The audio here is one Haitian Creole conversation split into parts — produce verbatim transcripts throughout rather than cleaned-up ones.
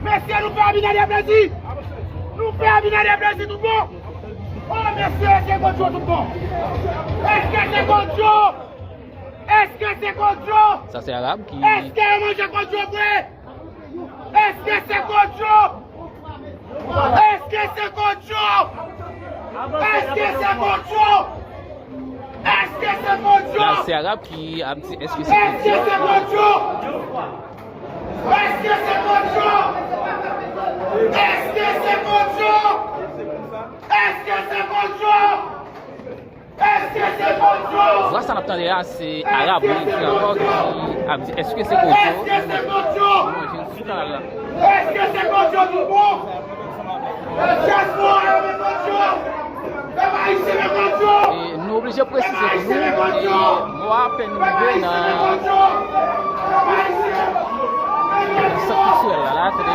Mesye, nou fè Abinader plezi. Nou fè Abinader plezi tout bon. Oh, mesye, èske Kodjo tout bon? Èske se Kodjo? Èske se Kodjo? Sa se Arab ki Èske yo manje Kodjo vre? Èske se Kodjo? Èske se Kodjo? Èske se Kodjo? Èske se Kodjo? La, se Arab ki ap di, èske se Èske Kodjo? Se Kodjo? Èske se Kodjo? Èske se Kodjo? Èske se Kodjo? Èske se Kodjo? Vwa sa n ap tande a, se Arab, wi, Frè Akò ki ap di, èske se Kodjo? Èske se Kodjo? Nou manje l sou kanal la. Èske se Kodjo tout bon? Dyaspora yo, men Kodjo! Pèp ayisyen, men Kodjo! E nou oblije presize pou nou, e mò a apèn rive nan sant kiltirèl la, la, kote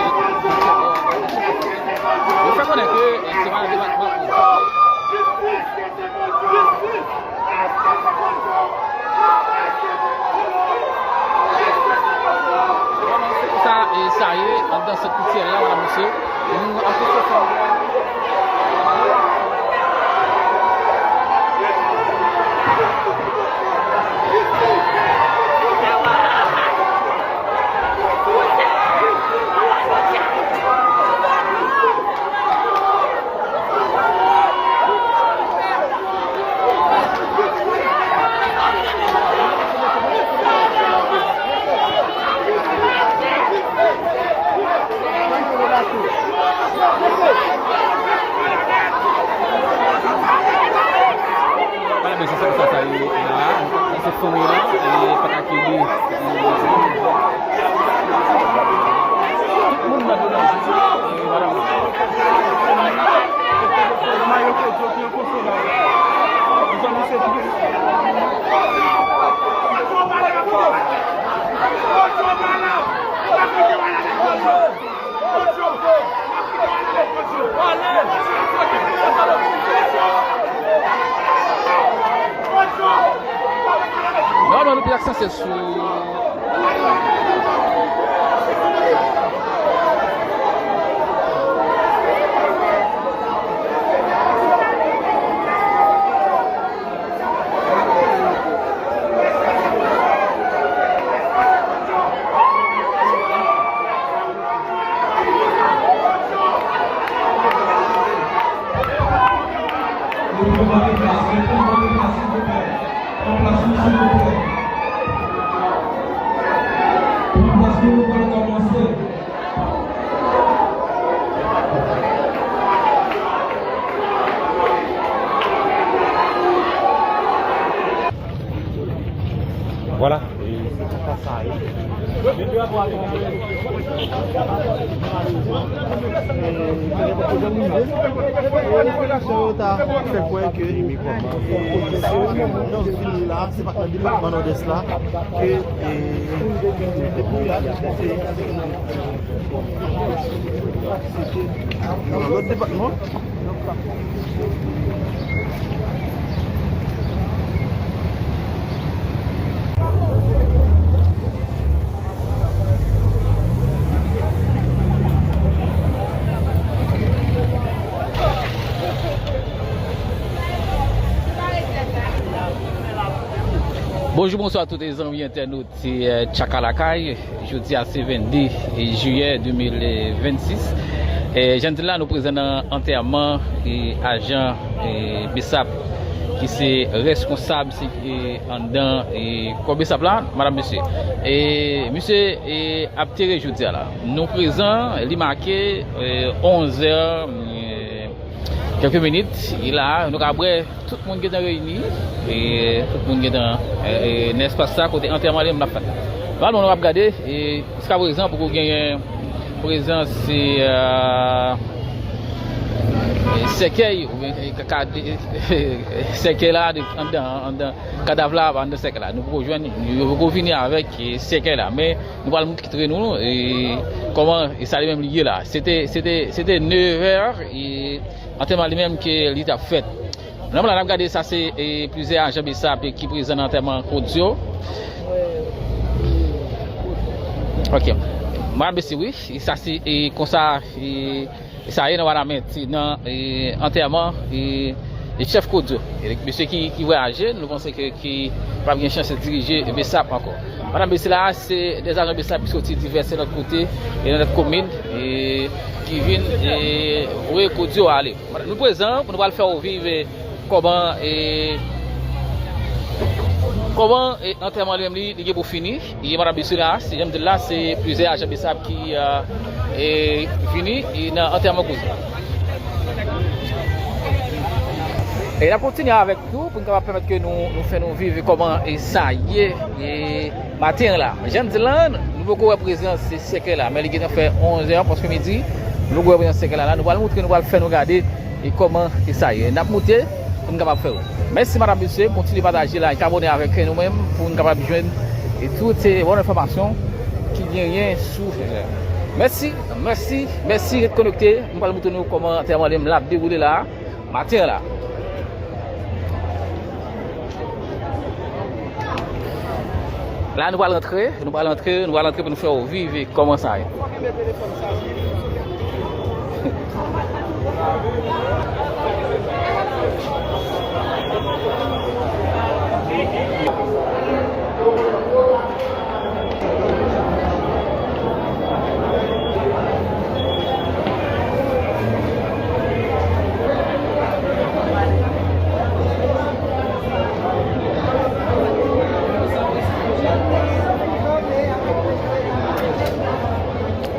yo fè konnen ke, e, se malad depatman. Sa, e, sa ye, anndan sant kiltirèl la, madam, mesye. Nou antre sou sèn. Wala, men se sa, sa, sa ye la. Se fanmi la, e Pata Kili. Tout moun nan village, e, madam. Non, non, nou pi aksanse sou Nou pran plas, nou pran plas, silvouplè. Pran plas nou, silvouplè. Pran plas nou, nou pral kòmanse. Vwala. E se konsa sa ye. Popilasyon yo ta fè kwè ke, e, se nan vil la, se pa nan depatman Nòdès la, ke, e, nan lòt depatman. Bonjou, bonswa tout zanmi entènot. Se, eh, Tchaka Lakay, jodi a se vennde jiyè de mil vennsis. Eh, jan n di l la, nou prezan nan antèman, eh, ajan, eh, BSAP ki se reskonsab, se, eh, anndan, eh, kò BSAP la, madam, mesye. Eh, misye, eh, ap antere jodi a la. Nou prezan, li make, eh, onz è, eh, kèlke minit, e la, nou ka wè tout moun gentan reyini, e tout moun gentan, e, e, nan espas sa kote antèman li menm l ap fèt. Nòmalman, nou ap gade, e, jiska prezan, poko genyen prezans, e, e, sèkèy, oubyen, e, ka, ka, e, sèkèy la, de, anndan, anndan, kadav la, anndan sèkèy la. Nou poko jwenn, yo poko vini avèk, e, sèkèy la. Men, nou pral montre nou, e, kòman, e, sa li menm li ye la. Se te, se te, se te nevè, e, antèman li menm ke li t ap fèt. Nòmalman, n ap gade sa, se, e, plizyè ajan BSAP ki prezan nan antèman Kodjo. Ok. Mwen ap bese wi, e sa se e konsa e, e sa ye nan Wanament, nan e, antèman e, e chèf Kodio. E mesye ki, ki vwayaje, nou panse ke ki p ap gen chans dirije Besap ankò. Madanm mesye la, se de ajan Besap ki soti divès lòt kote e nan lòt komin e ki vin e voye Kodio ale. Nou prezan, nou pral fè w viv e kòman e kòman e antèman li menm li, li gen pou fini. E madanm mesye la, se jan m di l la, se plizyè ajan Besap ki e, vini e nan antèman Kodio. E n ap kontinye avèk nou pou n kapab pèmèt ke nou, nou fè nou viv kòman e sa ye e maten an la. Jan m di l la, nou poko wè prezans sèkèy la, men li gentan fè onz è paske midi. Nou poko wè prezans sèkèy la, la nou pral montre, nou pral fè nou gade e kòman e sa ye. N ap monte pou n kapab fè w. Mèsi madanm mesye, kontinye pataje, like, abòne avèk nou menm pou n kapab jwenn e tout se bon enfòmasyon ki genyen sou. Mèsi, mèsi, mèsi, ret konekte. M pral montre nou kòman antèman li menm l ap dewoule la. Maten an la. La nou pral rantre, nou pral rantre, nou pral rantre pou nou fè w viv kòman sa ye.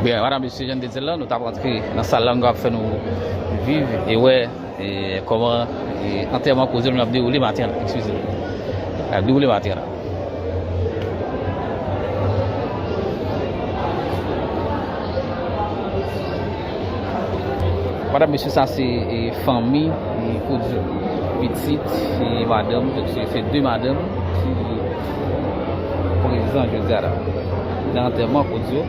Byen, madanm, mesye, jan m te di l lan, nou t ap rantre nan sal la, nou ap fè nou viv e wè e kòman e antèman Kodio nou ap dewoule maten an la, eskize. Ap dewoule maten an la. Madanm, mesye, sa se e fanmi e Kodio. Pitit e madanm, donk se, se de madanm ki prezan jodi a la nan antèman Kodio.